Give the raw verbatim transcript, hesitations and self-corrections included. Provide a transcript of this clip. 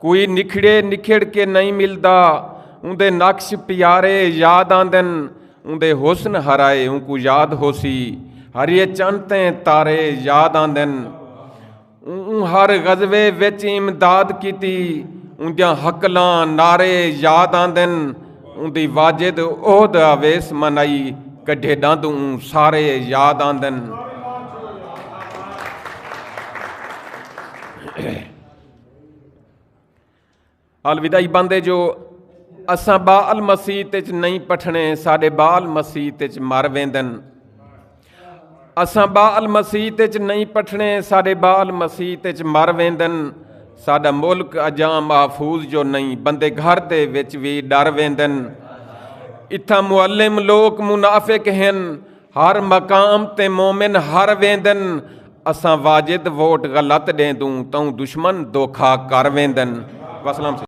کوئی نکھڑے نکھڑ کے نئیں ملدا، اوندے نقش پیارے یاد آندن۔ اوندے حسن ہرائے اونکوں یاد ہوسی، ہریے چن تے تارے یاد آندن۔ اوں ہر غزوے وچ امداد کیتی، اوندیاں ہکلاں نعرے یاد آندن۔ اوندی واجد عہد اویس منائی، کڈھے ڈند اوں سارے یاد آندن۔ الوداعی بندے جو اساں با المسیت اچ نئیں پٹھنے، ساڈے بال مسیت اچ مر ویندن۔ اساں با المسیت اچ نئیں پٹھنے، ساڈے بال مسیت اچ مر ویندن۔ ساڈا ملک اجاں محفوظ جو نئیں، بندے گھر دے وچ وی ڈر ویندن۔ اتھاں معلم لوک منافق ہن، ہر مقام تے مومن ہر ویندن۔ اساں واجد ووٹ غلط ڈیندوں تاں دشمن دھوکھا کر ویندن۔ وسلام۔